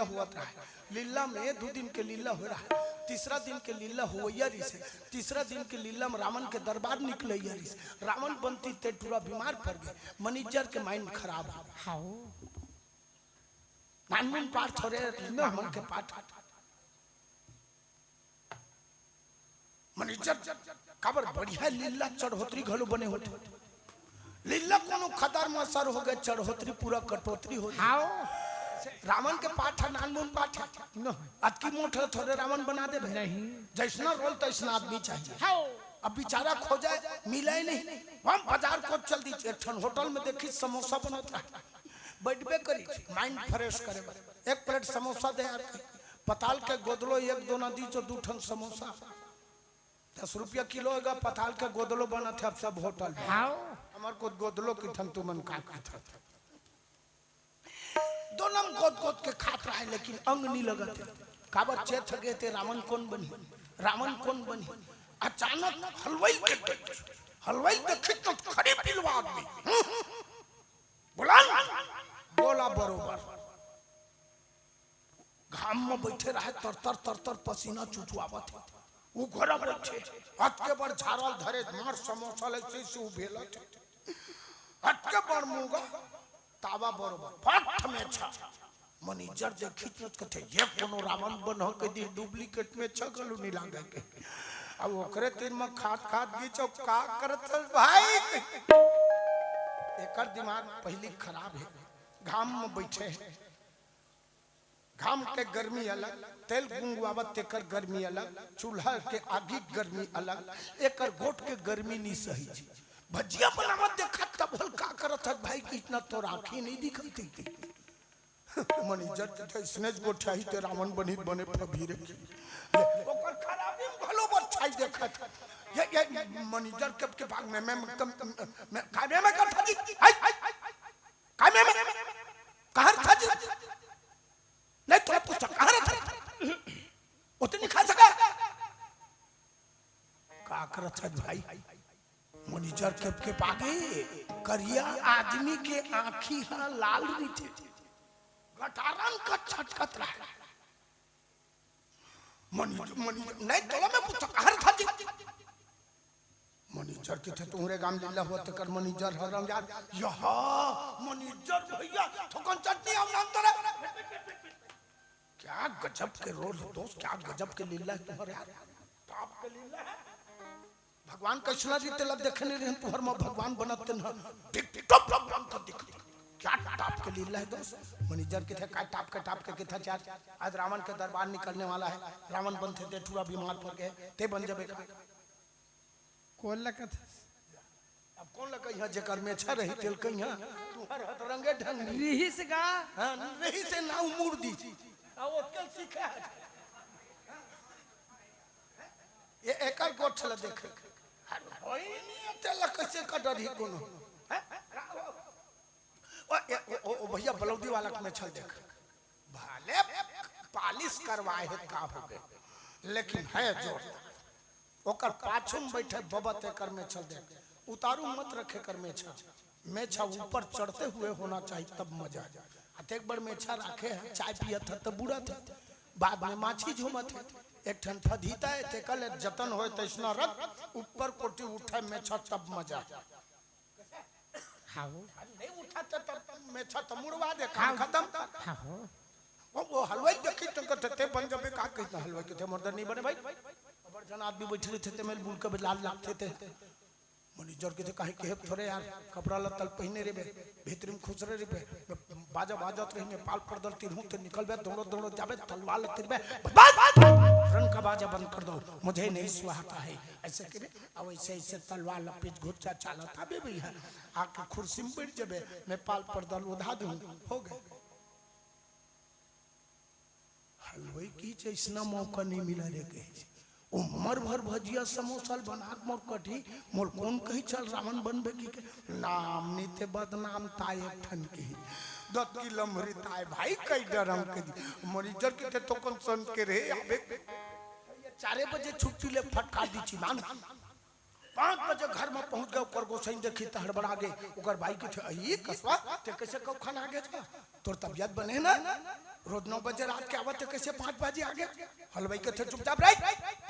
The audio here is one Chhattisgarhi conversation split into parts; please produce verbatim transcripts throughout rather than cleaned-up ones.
होवत रहे। लीला में दू दिन के लीला हो रहा है, तीसरा दिन के लीला होवैया रिहिस हे। तीसरा दिन के लीला में रावण के दरबार निकलैया रिहिस। रावण बंती ते टूरा बीमार पड़ गए, मनिजर के माइंड खराब हो। हाओ। नानमुन पाठ थोरे रावण के पाठ। मनिजर काबर बढ़िया लीला चढ़ोतरी घलो बने होथे। लीला कोनो खदर मसर हो गए, चढ़ोतरी पूरा कटोतरी हो जाए। हाओ। रावण के पाठ है, नानमुन पाठ है। नहीं। अतकी मोट है, थोरे रावण बना देबे। नहीं। जैसना रोल तैसना आदमी चाहिए। हाओ। अब बेचारा खोजे, मिले नहीं। हम बाजार को चल दी, एक ठन होटल में देखी समोसा बनत रहा। बैठबे करी, माइंड फ्रेश करे बर। एक प्लेट समोसा दे यार। पताल के गोदलो एक दोना दी जो दू ठन समोसा। दस रुपया किलो होगा, पताल के गोदलो बनत है अब सब होटल में। हाओ। हमर को गोदलो किथन, तुमन का किथन? दोनम गोद गोद के खात रहे, लेकिन अंग नहीं लगत है। काबर चेत गे ते रावण कोन बनही, रावण कोन बनही। अचानक हलवाई के, हलवाई देखी तो खड़ी पिलवा आदमी। बोला न? बोला बरोबर। घाम में बैठे रहे, तर तर तर तर पसीना चुचुआवत हे। वो घरा बैठे, अतके बड़ झारल धरे, मार समोसा ले से से उभेलत हे। अतके बड़ मुगा, तावा बरोबर, फट मेछा। मनिजर देखी तो कथे, "ये कोनो रावण बनह के दिन डुप्लीकेट मेछा घलो नहीं लागे के।" अब ओकरे तीर में खात खात गीच, "अब का करत हस भाई?" एकर दिमाग पहली खराब है, घाम में बैठे है। घाम के गर्मी अलग, तेल गुंगवावत तेकर गर्मी अलग, चूल्हा के आगी के गर्मी अलग, एकर गोठ के गर्मी नहीं सही जी। भजिया बनावत देखत तब बोल, "का करत हस भाई कि इतना तो राखी नहीं दिखत थी कि?" मनिजर के थे इसने गोठियाही ते रावण बनी बने फबीरे की। ओकर खराबी में भलो बच्चाई देखत। ये, ये मनिजर के, के भाग में, मैं, मैं, मैं, मैं, का मैं, मैं करता जी? हाय, हाय, हाय, हाय। का मैं, मैं, कहाँ था जी? नहीं, तोला पूछता, कहाँ रहता? उतनी खा सका? का करत है भाई? मनिजर के, के पागे करिया आदमी के आँखी हा लाल रहिथे। गटारन का छटकत रहे। मनिजर, मनिजर, नहीं, तोला मैं पूछता, कहाँ रहता जी? मनिजर के थे तुम्हरे गांव लीला हुआ तेकर मनिजर हर रंग यार। यहा मनिजर भैया, थोकन चटनी हम नाम तोरा। क्या गजब के रोल है दोस्त, क्या गजब के लीला है तुम्हारे यार। टॉप के लीला है। भगवान कैसना जी तेला देखे नहीं रहे, तुहर में भगवान बनत तेन ह। टिप टॉप भगवान का दिख। क्या टॉप के लीला है दोस्त। मनिजर के थे का टॉप के, टॉप के, के थे चार। आज रावण के दरबार निकलने वाला है, रावण बनते ते टूरा बीमार पड़ गए, ते बन जबे का। कोन ला कथस? अब कोन ला कहिया, जेकर मेछा रही तेल कहिया, तुहर हत रंगे ढंग नहीं। रिहिस गा। हाँ, रहिस हे नाऊ मुड़ दी। आ, वो कल सीखा है। ये एकर गोठ ला देख। अरे, होई नहीं, तेल ला कैसे कट रही कोनो? हैं? ओ, ए, ओ, ओ, ओ, भैया, बलौदी वाला के मेछा देख। भले पालिश करवाए हे, का हो गए, लेकिन है जोरदार। ओकर पाछू में बैठे बबा तेकर मेछा देख। उतारू मत रखे कर मेछा। मेछा ऊपर चढ़ते हुए होना चाहिए, तब मजा। अतेक बड़ मेछा राखे है, चाय पियत है, तब बुड़त है। बाद में माछी झूमत है। एक ठन फदीता है, तेकर ले जतन होए तैसना रख, ऊपर कोटी उठे मेछा, तब मजा। हाँ हो। अरे नहीं उठाते तब मेछा तो मुड़वा दे, काम हाँ। खत्म। हाँ हो। वो, वो हलवाई देखी तो कहते, "ते बन जबे का?" कहते, "हलवाई के थे मर्दन नहीं बने भाई।" बड़ जन आदमी बैठे रहे थे, ते में बुल के लाल लागते थे। मनिजर के थे, "काहे के थोरे यार, कपड़ा लत्तल पहिने रे बे, भीतरी में खुश रहे रे बे, बाजा बाजत रही में पाल परदल तिरहूं ते निकल बे, दौड़ो दौड़ो जाबे, तलवार ले तिरबे, बस, बस, बस, रन का बाजा बंद कर दो, मुझे नहीं सुहाता है।" ऐसे के अब ऐसे, ऐसे तलवार लपीट घुच्चा चालत आबे भैया, आके कुर्सी में बैठ जबे, मैं पाल पर्दा ओढ़ा दूं, हो गए। हलवाई की जैसना मौका नहीं मिला रे कहे। उम्र भर भजिया समोसा बना के मोर कटी, मोर कौन कही चल रावण बनबे की के, नाम नहीं ते बदनाम ताय एक ठन की। दत की लम्हरी ताय भाई कई डरम के दी। मनिजर के ते तो कौन सन के रे आबे। चारे बजे छुट्टी ले फटकार दी चिमान। पाँच बजे घर में पहुंच गए, ओकर गोसाइन देखी त हड़बड़ा गे। ओकर भाई के थे, "अई कसवा, ते कैसे कब खाना आ गया था? तोर तबियत बने ना?" रोज नौ बजे रात के आवत हे, कइसे पाँच बजे आगे? हलवाई कथे, "चुपचाप रह,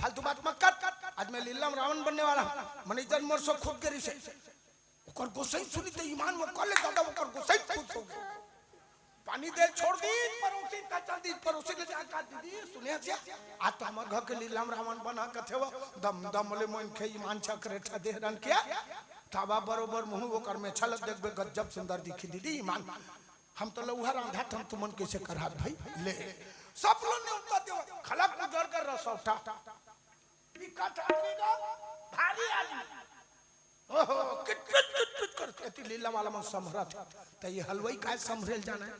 फालतू बात मत कर, आज मैं लीला म रावण बनने वाला हूँ।" मैनेजर मोर से खुद करिस हे। ओकर गोसई सुनी त ईमान म कर ले दादा, ओकर गोसई खुश हो गे। पानी दे छोड़ दी, परोसी का चल दी, परोसी ले जाके कहा, "दीदी, सुने हस, आज तो हमर घर के लीला म रावण बना," कथे वो, दम दम ले मोइन के ईमान चकरेठा दे रन किया। तवा बरोबर मुँह ओकर में छलक देखबे, गजब सुंदर दिखी दीदी, ईमान। हम तो लउहा रांधत हन, तुमन कइसे करत भाई? ले, सब लोग ने उत्तर देवा, खलक उजर कर रसौटा। बिकट आदमी का, भारी आदमी। ओहो, किटपिट, किटपिट करत हे, एती लीला वाला मन संभरत हे। त ये हलवाई काय संभरेल जाना हे?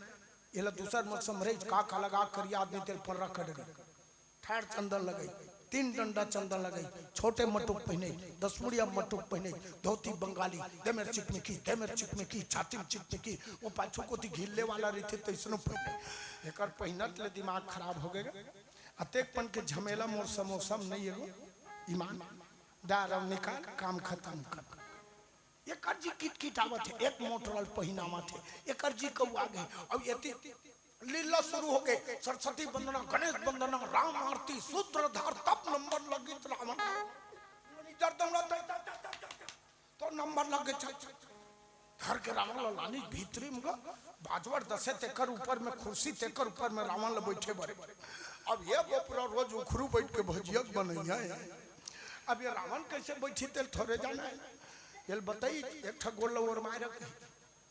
ये ला दूसर मन संभरे, का, का लगा करिया आदमी तेल पर रख डरी। ठाड़ चंदन लगई, तीन डंडा चंदन लगई, छोटे मटुक पहिने, दसमुड़िया मटुक पहिने, धोती बंगाली, देमेर चिकमिकी, देमेर चिकमिकी, छाती म चिकमिकी, वो पाछू कोती घिल्ले वाला रहिथे, तइसनो पहिने। एकर पहिनत ले दिमाग खराब हो गे। अतेक पन के झमेला मोर समोसा म नइ एगो ईमान। डार अउ निकाल, काम खतम कर। एकर जी किटकिटावत हे, एक मोटरल पहिनावत हे, एकर जी कउआ गे। अउ एती लीला शुरू हो गे, सरस्वती वंदना, गणेश वंदना, राम आरती, सूत्रधार, तब नंबर लगिस रावण। मैनेजर दौड़ा, "चल, चल, चल, चल, चल, चल।" तो नंबर लग गे, "चल, चल, चल।" घर के रावण ला लानिस भीतरी म ग, बाजवट दसे तेकर ऊपर में कुर्सी, तेकर ऊपर में रावण ला बइठे बरे। अब ये बपुरा रोज उखरू बइठ के भजिया के बनइया हे। अब ये रावण कइसे बइठी तेल थोरे जाना हे। ये ल बताई, एक ठा गोड़ ला ओरमाए रखे,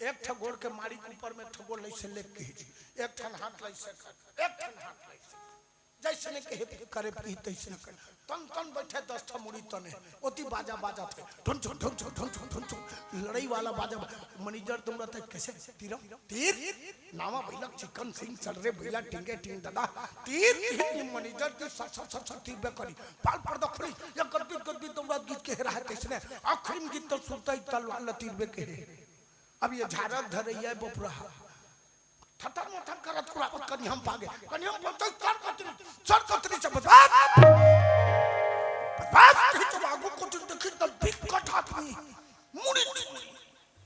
एक ठा गोड़ के माड़ी के ऊपर में एक ठा गोड़ लइसे लेके, एक ठन हाथ लइसे कर, एक ठन हाथ लइसे। जइसने कहे करे परी तइसने कर। तन तन बइठे दस ठा मुड़ी तने। ओती बाजा बाजत हे। ढुन छुन, ढुन छुन, ढुन छुन, ढुन छुन। लड़ई वाला बाजा बा-, मैनेजर दौड़त हे, "कइसे? तीरम? तीर? नावा भइला चिकन सिंह, चल रे भइला, टिंगे टिंग ददा। तीर, तीर।" ये मैनेजर के सर, सर, सर, सर तीरबे करी। पाल पर्दा खुली, ये गदबिद, गदबिद दौड़त गीत के हेरा हे तइसने। आखिरी में गीत तो सुनता ही तलवार ल तीरबे के हे। अब ये झारक धरइया बपुरा। थथर मथर करत कुरावत कनिहम पागे। कनिहम बोलते, "सर कतरी, सर कतरी से बदमाश। बदमाश कहीं तो आगू को तुम देखी तो बिकट आदमी। मुड़ी, मुड़ी।"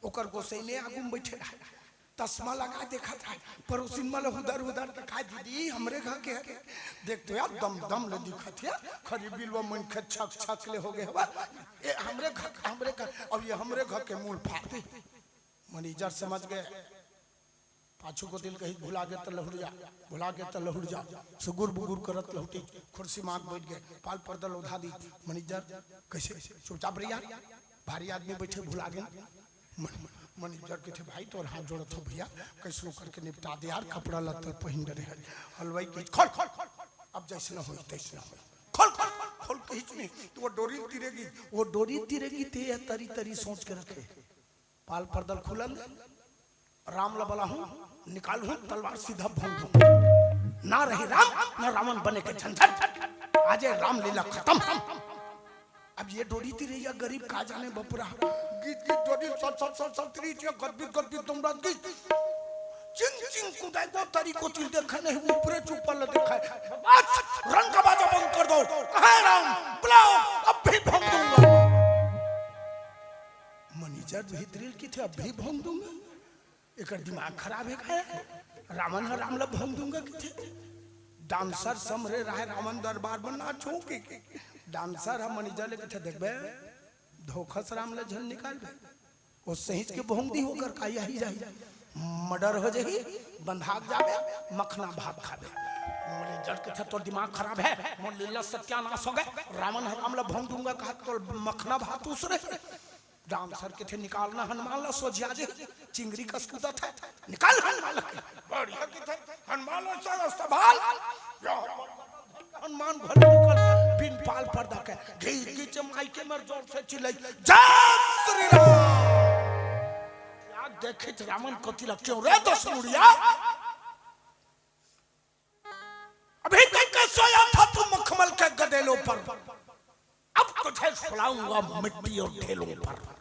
ओकर गोसई में आगू में बइठे रहे। तसमा लगा देखत रहे। परोसिन मन ल हुदर हुदर तकाय, "दीदी, हमरे घर के हरे।" देख तो यार, दम दम ले दिखत हे। खरी बिलवा मन के छक छक ले हो गे हवा। "ए, हमरे घर, हमरे घर।" अब ये हमरे घर के मूल फाड़ दे। मैनेजर समझ गे। पाछू कोती ल कही, "भुला गे त लहुट जा, भुला गे त लहुट जा।" सुगुर बुगुर करत लहुटी, कुर्सी माग बइठ गे, पाल पर्दा ल ओढ़ा दी। "मैनेजर, कइसे? चुपचाप रह यार, भारी आदमी बइठे, भुला गे।" मन-, मन-, मैनेजर कथे, "भाई, तोर हाथ जोड़त हो भइया, कइसनो करके निपटा दे यार, कपड़ा लत्ता पहिन डरे हे।" हलवाई कहिस, "खोल, खोल, खोल, अब जइसना होही, तइसना होही। खोल, खोल, खोल, खोल," कहिस नहीं, त वो डोरी ल तीरेगी, वो डोरी ल तीरेगी, ते ये तरी तरी सोच के रखे। पाल पर्दा ल खुलन दे, राम ला बलाहूं, निकालहूं तलवार, सीधा भोंक दूं। ना रही राम, ना रावण बने के झंझट। आजे रामलीला खतम। अब ये डोरी तीरइया गरीब का जाने बपुरा। गीत गीत डोरी सर सर सर सर तीरिस, ये गदबिद गदबिद दौड़त गीत। चिंग चिंग कुदाय गो तरी कोती ल देखे नहीं, ऊपरे च ऊपर ल देखे। बस, रंग का बाजा बंद कर दो। कहाँ है राम? बुलाओ, अभी भोंक दूंगा। मैनेजर भीतरी ल कथे, "अभी भोंक दूंगा।" एकर दिमाग खराब हे का? रावण ह राम ला भोंक दूंगा कथे। डांसर संभरे रहे रावण दरबार म नाचो के। डांसर ह मैनेजर ले कथे, "देखबे, धोखा से राम ला झन निकालबे। वो सहिंच के भोंक दिही, ओकर का आही जाही? मर्डर हो जाही, बंधा के जाबे, मखना भात खाबे।" मैनेजर कथे, "तोर दिमाग खराब हे, मोर लीला सत्यानाश हो गे। रावण ह राम ला भोंक दूंगा कहा, तोर मखना भात उसरे।" राम सर कथे, "निकालना हनुमान ला, सोझिया जे चिंगरी कस कूदत हे, निकाल हनुमान ला।" बढ़िया कथे, "हनुमान ला, सर, संभाल।" या हनुमान भर निकल, बिन पाल पर्दा के, घीच घीच माई के मर जोर से चिल्लाई, "जय श्री राम।" या देखित रावण कोती ल, "क्यों रे दस मुड़िया?" अभी तक के सोया था तू मखमल के गदेलों पर, अब तुझे सुलाऊंगा मिट्टी और ढेलों पर।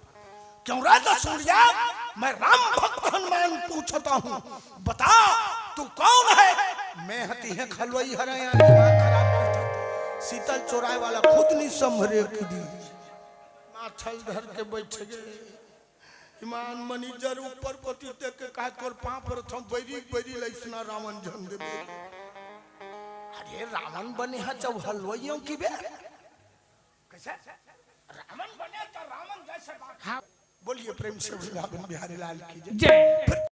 क्यों रे दस मुड़िया, मैं राम भक्त हनुमान पूछता हूँ, बता तू कौन है? मैं हती है खलवई हरे, यहाँ दिमाग खराब करता। शीतल चोराय वाला खुद नहीं संभरे की दी। माछल धर के बैठ गए। ईमान मैनेजर ऊपर कोती देख के कहे तोर पाँव परथंव, बैरी बैरी लइसना रावण झन देबे। अरे रावण बने ह चौहलवइयों की बे। कैसे? रावण बने तो रावण जैसे बात। हाँ। बोलिए प्रेम से वृंदावन बिहारी लाल की जय। जय। फिर